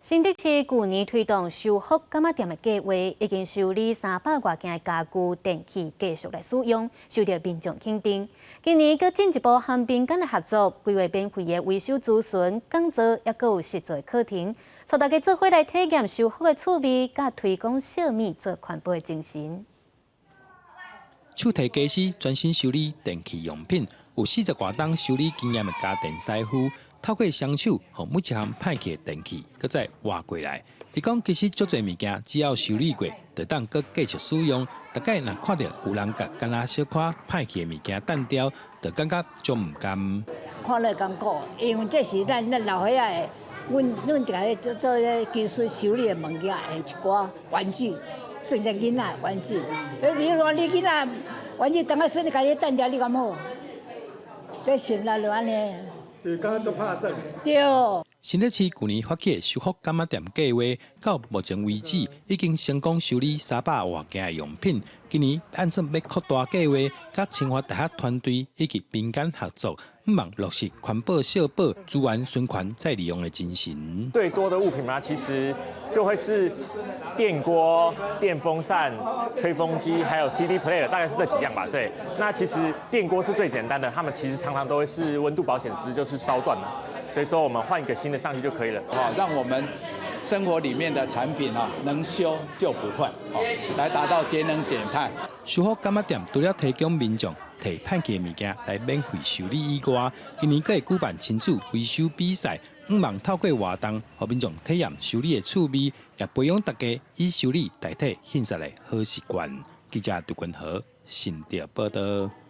新竹市舊年推動修復柑仔店的計劃，已經修理300外件的家具、電器繼續來使用，受到民眾肯定。今年閣進一步和民間的合作，規劃免費的維修諮詢講座，抑閣有實作課程，帶大家做伙來體驗修復的趣味，佮推廣惜物做環保的精神。手提家私專心修理電器用品，有40外冬修理經驗的家電師傅，透過雙手，予每一項歹去的電器，閣再活過來。伊講其實足濟物件，只要修理過，就當閣繼續使用。逐擺若看著有人共敢若小可歹去的物件擲掉，就感覺足毋甘。看了艱苦，因為這是咱老歲仔的，阮一個做做這技術修理的物件，的一寡玩具，算咱囡仔的玩具。你比如講，你囡仔玩具當下算你家己擲掉，你敢好？這心內就按呢。是感覺足拍算。對。新竹市舊年發起的修復柑仔店計劃，到目前為止已經成功修理300外件的用品。今年按算欲擴大計劃，佮清華大學團隊以及民間合作，向望落實環保惜寶、資源循環再利用的精神。最多的物品嘛，其實就會是電鍋、電風扇、吹風機，還有 CD player，大概是這幾樣吧。對，那其實電鍋是最簡單的，他們其實常常都會是溫度保險絲就是燒斷了，所以說我們換一個新的上去就可以了。哦，讓我們生活裡面的產品啊，能修就不壞，來達到節能減碳。修復柑仔店除了提供民眾提歹去的物件來免費修理以外，今年閣會舉辦親子維修比賽，向望透過活動，予民眾體驗修理的趣味，也培養大家以修理代替獻殺的好習慣。記者杜君和新竹報導。